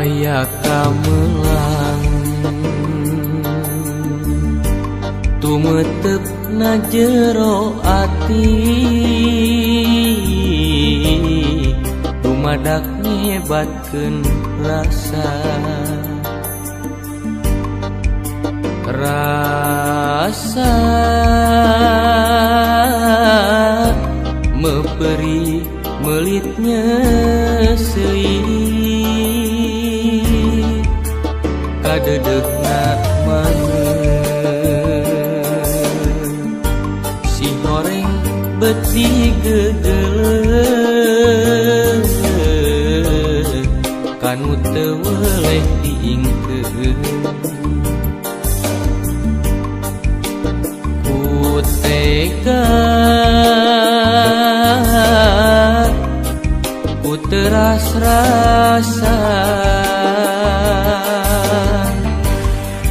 Aya kamelang tumetep na jero ati, dumadak nyebatkeun rasa. Rasa meperi melitnya seui, kadeudeuhna maneh si horeng beti gegeleuh kanu teu weleh diingkeun. Ku tega ku teras rasa,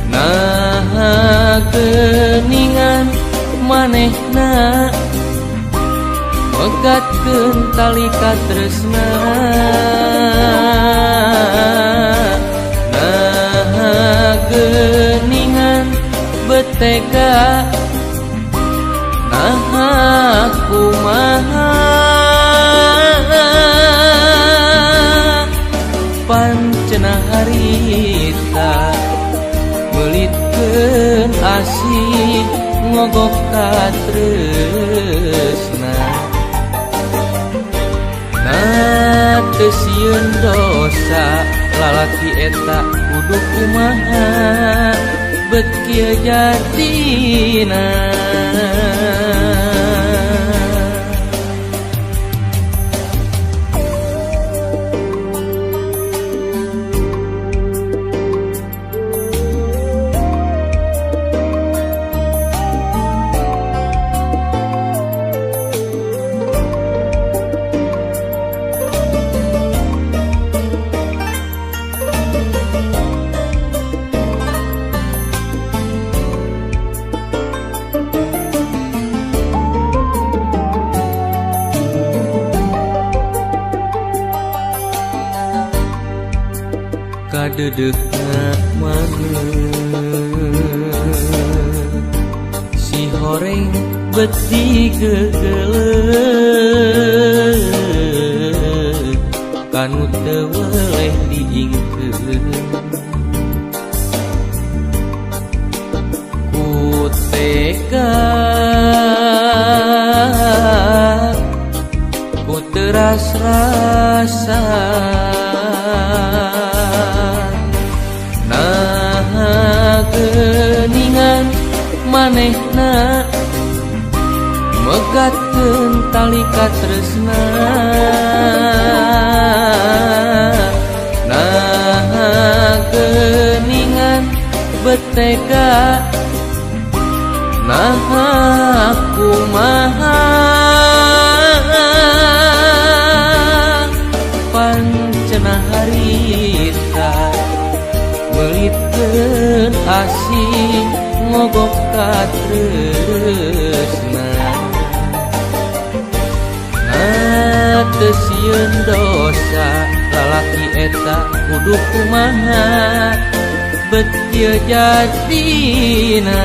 nah geuningan manehna megatkeun tali katresna. Nah geuningan betega, nah kumaha pancena harita meulitkeun asih ngogok katresna. Nah teu sieun dosa lalaki eta kudu kumaha bet kieu jadina. Kadeudeuhna maneh si horeng beti gegeleuh kanu teu weleh diingkeun. Ku tega ku teras rasa, nah geuningan manehna megatkeun tali katresna. Nah geuningan betega, nah kumaha pancena harita meulitkeun asih ngogok katresna. Nah teu sieun dosa lalaki eta kudu kumaha bet kieu jadina.